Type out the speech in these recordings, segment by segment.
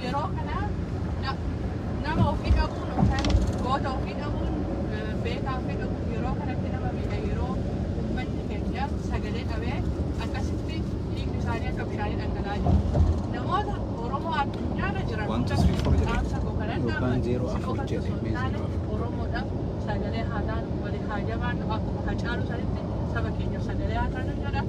Yeroo kana nama ofii dhabuun yookaan goota ofii dhabuun, beekaa ofii dhabuun yeroo kanatti nama miidha. Yeroo uummanni keenya sagalee dhabee akkasitti dhiigni isaanii akka bishaanii dhangala'aa jiru. Namoota Oromoo addunyaarra jiran 1, 2, 3, 4 jedhe. Dhaamsa koo kanan Yookaan dhaammatu 0 si 4 qofa jedhe. osoo hin Mee taane 0 4. Oromoodhaaf sagalee haa taanu, walii haa jabaannu, akkuma Hacaaluu sanitti saba keenyaaf sagalee haa taanu jedha.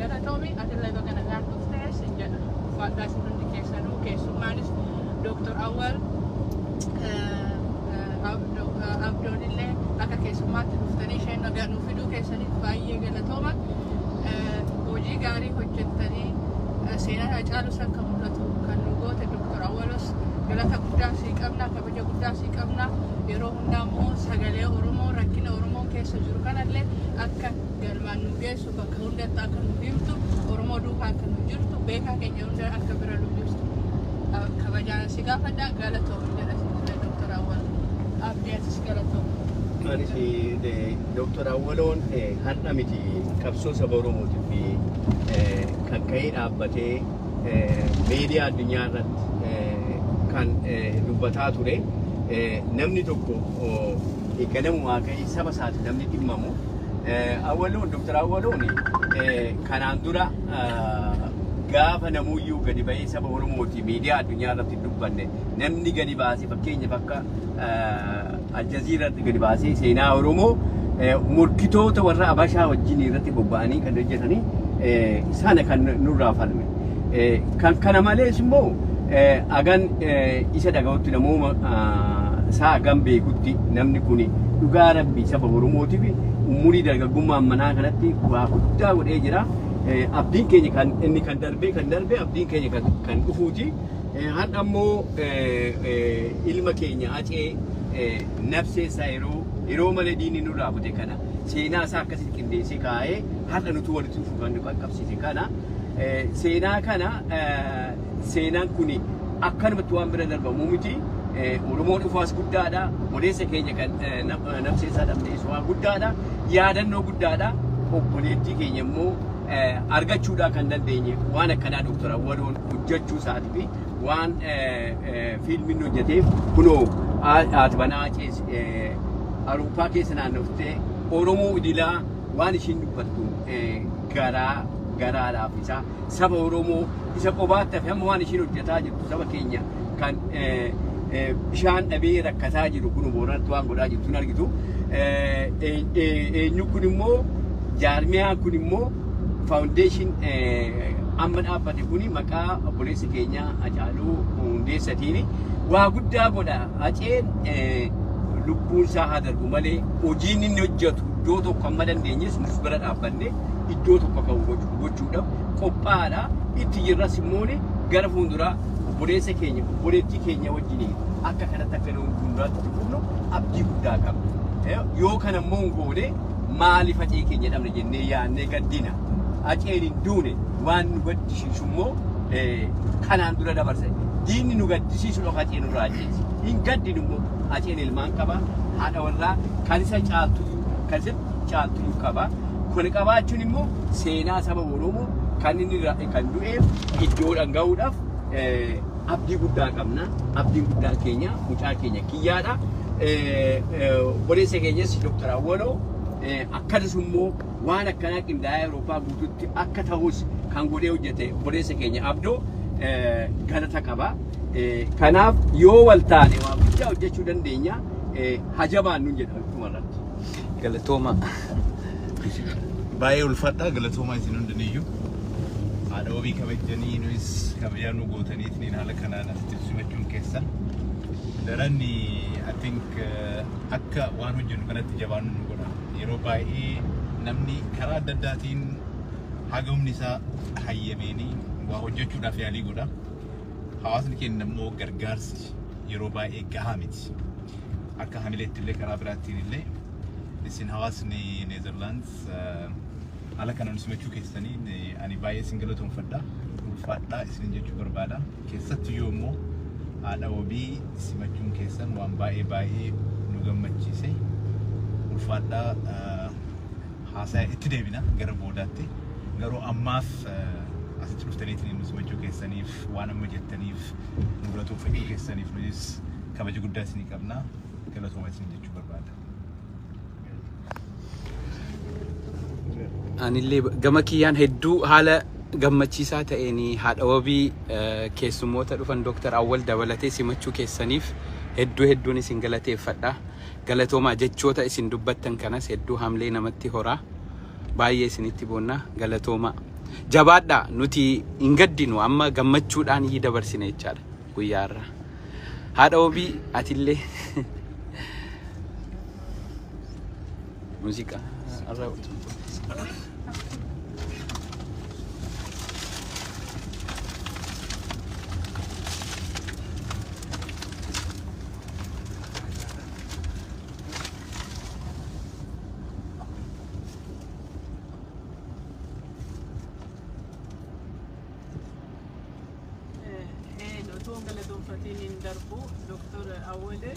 Galatoomi, atillee baga nagaan dhuftee sin jedha. Ulfaadhaa isin hundi keessanuu, keessummaanis Dooktor Awwal Abdoon illee akka keessummaatti dhuftanii isheen nagaa nuu fiduu keessaniif baay'ee galatooma. Hojii gaarii hojjettanii seenaan Hacaaluu san kan mul'atu kan nu goote Dooktor Awwalos galata guddaa sii qabna, kabaja guddaa sii qabna. Yeroo hundaa immoo sagalee Oromoo rakkina Oromoo keessa jiru kanallee akka galmaan nu geessu, bakka hundatti akka nu himtu, Oromoo duukaa akka nu jirtu, beekaa keenya hunda akka bira nu jirtu kabajaan si gaafadha. Galatoomi jedha sinillee, Dooktor Awwal. Abdii, atis galatoomi. Anis Dooktor Awwaloon har'a miti qabsoo saba Oromootiif fi kan ka'ee dhaabbatee miidiyaa addunyaa irratti kan dubbataa ture. Namni tokko ganamumaa ka'ee saba isaatiif namni dhimmamu. Awwaloon, Dooktor Awwaloon, kanaan dura gaafa namuyyuu gadi ba'ee saba Oromooti miidiyaa addunyaa irratti hin dubbanne namni gadi baasee, fakkeenyaaf akka Aljaziiraatti gadi baasee seenaa Oromoo morkitoota warra Abashaa wajjin irratti bobba'anii kan hojjetanii sana kan nurraa falme. Kan kana malees immoo agan isa dhaga'utti, namooma isaa agan beekutti, namni kun dhugaa rabbi saba Oromootiif umurii dargaggummaa manaa kanatti waa guddaa godhee jira. Abdiin keenya kan inni kan darbee abdiin keenya kan dhufuuti. Har'a immoo ilma keenya Hacee nafsee isaa yeroo malee diinni nurraa bute kana seenaa isaa akkasitti qindeessee kaa'ee har'a nuti walitti dhufu kan nu qaqqabsiise kana, seenaa kana, seenaan kun akkanumatti waan bira darbamu miti. Oromoon dhufaas guddaadha. Obboleessa keenya kan nafsee isaa dhabnees waan guddaadha. Yaadannoo guddaadha. Obboleettii keenya immoo argachuudhaa kan dandeenye waan akkanaa Dooktar Awwaloon hojjechuu isaatii fi waan fiilmiin hojjeteef. Kunoo haati manaa Hacees Awurooppaa keessa naannoftee Oromoo idilaa waan ishiin dubbattu garaa garaadhaaf isaa saba Oromoo isa qobaatti hafe amma waan ishiin hojjetaa jirtu, saba keenya kan bishaan dhabee rakkataa jiru kun Booranatti waan godhaa jirtu hin argitu. Eenyu kun immoo, jaarmiyaan kun immoo, foundation amma dhaabbate kun maqaa obboleessa keenya Hacaaluu Hundeessatiin waa guddaa godha. Haceen lubbuun isaa haa darbu malee hojiin inni hojjetu iddoo tokko amma dandeenyes nus bira dhaabbanne iddoo tokko kan gochuudhaaf qophaa'aadha. Itti jirras immoo gara fuulduraa obboleessa keenya, obboleettii keenya wajjiniin akka kanatti akka fuulduraatti itti fufnu abdii guddaa qabna. Yoo kana immoo hin goone maaliif Hacee keenya dhabne jennee yaadnee gaddina. Haceen hin duune. Waan nu gaddisiisu immoo kanaan dura dabarse. Diinni nu gaddisiisu dhoka Hacee nurraa ajjeese. Hin gaddinu immoo. Haceen ilmaan qaba, haadha warraa kan isa caaltu, kan isa caaltu qaba. Kun qabaachuun immoo seenaa saba Oromoo kan inni kan du'eef iddoodhaan gahuudhaaf abdii guddaa qabna. Abdiin guddaan keenya mucaa keenya Kiyyaadha. Obboleessa keenyas Dooktar Awwaloo akkanas immoo waan akkanaa qindaa'ee Awurooppaa guutuutti akka ta'us kan godhee hojjete obboleessa keenya Abdoo galata qaba. Kanaaf yoo wal taane waa guddaa hojjechuu dandeenya. Hajabaan nun jedha dhumarratti. Galatooma. Baay'ee ulfaadha, galatoomaa isin hundiniyyuu. Haadha wabii kabajanii nuyis kabajaa nu gootaniitiin haala kanaan asitti simachuun keessan daran I think akka waan hojjennu kanatti jabaannu nu godha. Yeroo baay'ee namni karaa adda addaatiin haga humni isaa hayyameenii waa hojjechuudhaaf yaalii godha. Hawaasni keenya immoo gargaarsi yeroo baay'ee gahaa miti. Akka hamileetti illee karaa biraattiin illee isin hawaasni Neezerlaandis haala kanaan simachuu keessanii ani baay'ee isin galatoomfadha. Ulfaadhaa isin jechuu barbaada. Keessattuyyuu immoo haadha wabii simachuun keessan waan baay'ee baay'ee nu gammachiise. Ulfaadhaa, haasaa itti deebina gara boodaatti. Garuu ammaaf Asitti dhuftaniitiin nu simachuu keessaniif, waan amma jettaniif, nu galatoonfachuu keessaniif nutis kabaja guddaa isinii qabna. Galatooma isin jechuu barbaada. Anillee gama kiyyaan hedduu haala gammachiisaa ta'een haadha wabii, keessummoota dhufan Dooktar Awwal dabalatee simachuu keessaniif hedduu hedduun isin galateeffadha. Galatoomaa. Jechoota isin dubbattan kanas hedduu hamlee namatti horaa. Baay'ee isinitti boonna, galatoomaa. Jabaadhaa, nuti hin gaddinu, amma gammachuudhaan yi dabarsine jechaadha guyyaa irraa. Haadha wabii, atillee muuziqaa irra. Otoo galatoonfatiin hin darbu. Dooktor Awwalee,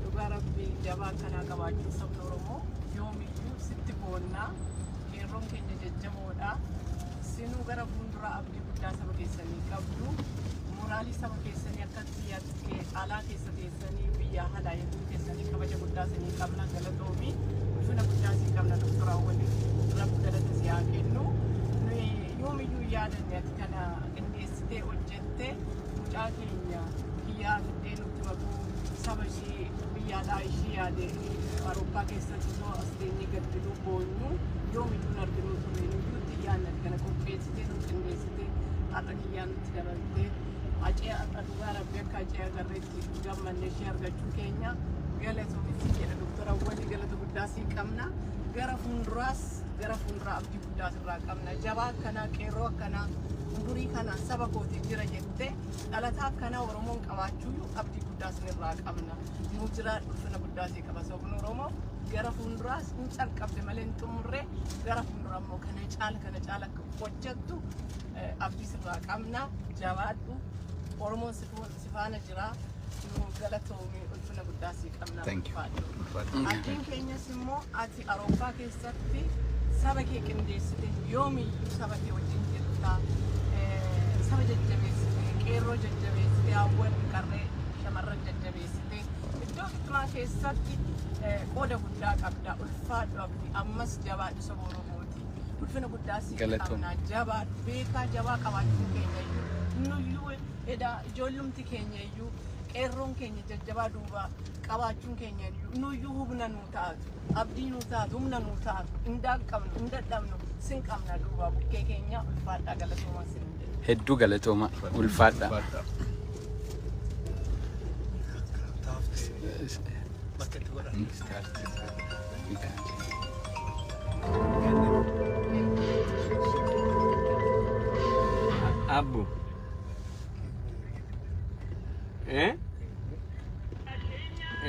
dhugaa rabbii jabaa akkanaa qabaachuu sabni Oromoo yoomiyyuu sitti boonnaa. Qeerroon keenya jajjaboodha. Sinuu gara fuulduraa abdii guddaa saba keessanii qabdu. Moraalii saba keessanii akka biyyaatti alaa keessa teessanii biyya alaa eeguu keessanii kabaja guddaa isinii qabna, galatoomi. Ulfina guddaa isinii qabna, Dooktor Awwalee. Rabbi galata si haa kennu. Nuyi yoomiyyuu yaadanne ati kana qindeessitee hojjette mucaa keenya kiyyaa fiddee nutti makuu, saba ishii biyya alaa ishii yaade Awurooppaa keessatti osoo as teenyee gaddinuu boonyu yoomiyyuu hin arginuu turre. Nuyyuu itti yaadne, ati kana qopheessitee nu qindeessitee har'a kiyyaa nutti dabaltee acee har'a dhugaa rabbi akka acee agarreetti gammanne ishee argachuu keenya galatoomi jedha. Dooktar Awwalii, galata guddaa sii qabna. Gara fuulduraas, gara fuulduraa abdii guddaa sirraa qabna. Jabaa akkanaa, qeerroo akkanaa, umurii kana saba kootiif jira jettee dhalataa akkanaa Oromoon qabaachuuyyuu abdii guddaa sinirraa qabna. Nuu jiraadhu, ulfina guddaa sii qaba sabni Oromoo. Gara fuulduraas hin calqabde malee hin xumurre, gara fuulduraa immoo kana caala, kana caala akka hojjettu abdii sirraa qabna. Jabaadhu. Oromoon si faana jira. Nu galatoomii, ulfina guddaa sii qabna. Thank you. Ulfaadhu. Abdiin keenyas immoo ati Awurooppaa keessatti saba kee qindeessite yoomiyyuu saba kee wajjin jirta. Saba jajjabeessite, qeerroo jajjabeessite, hawwan qarree shamarran jajjabeessite iddoo hundumaa keessatti qooda guddaa qabda. Ulfaadhu abdii, ammas jabaadhu, saba Oromooti. Ulfina guddaa sii Galatoom. qabna. Jabaadhu, beekaa jabaa qabaachuu keenya iyyuu nuyyuu edaa ijoollumti keenya iyyuu qeerroon keenya jajjabaa duuba qabaachuun keenya iyyuu nuyyuu humna nuu taatu, abdii nuu taatu, humna nuu taatu. Hin daaqabnu, hin dadhabnu, sin qabna duuba bukkee keenya. Ulfaadhaa, galatoomaa sin jedha. Hedduu galatooma, ulfaadha. Ulfaadha. Bakka itti godhan. Start. Abbu. Eh?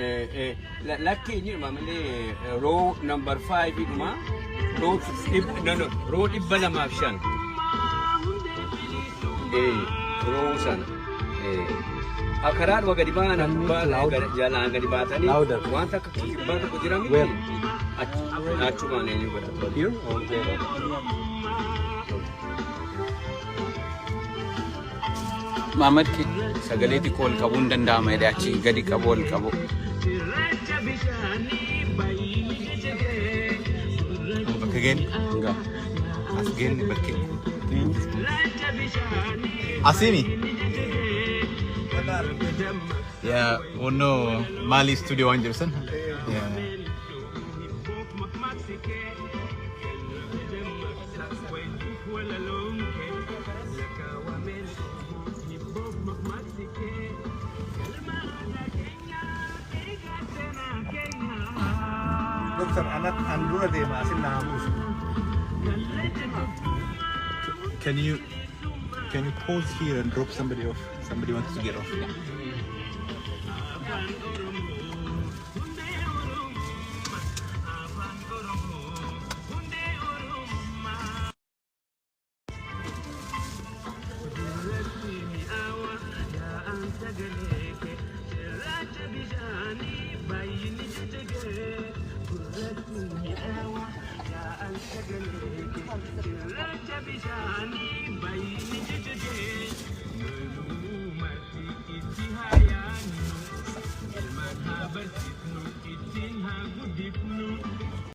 Eh, eh, lakki jedhuma malee row number 5 dhuma. Row no, no, row 205. Row sana. Karaadhuma gadi ba'an jalaan gadi baatanii wanta akka kibbaa tokko jira miti. Achumaan eenyu godhatu. Here or there? Maamad, sagalee xiqqoo ol qabuun danda'ama jedhee achi gadi qabu ol qabu. Bakka geenne. Nga. As geenne bakkee. Asiimi. Yaa wannoo maalii studio waan jiru san. Yeah. Doktar, anak an dura deema, asin na buusu. Can you pause here and drop somebody off? Somebody wants to get off.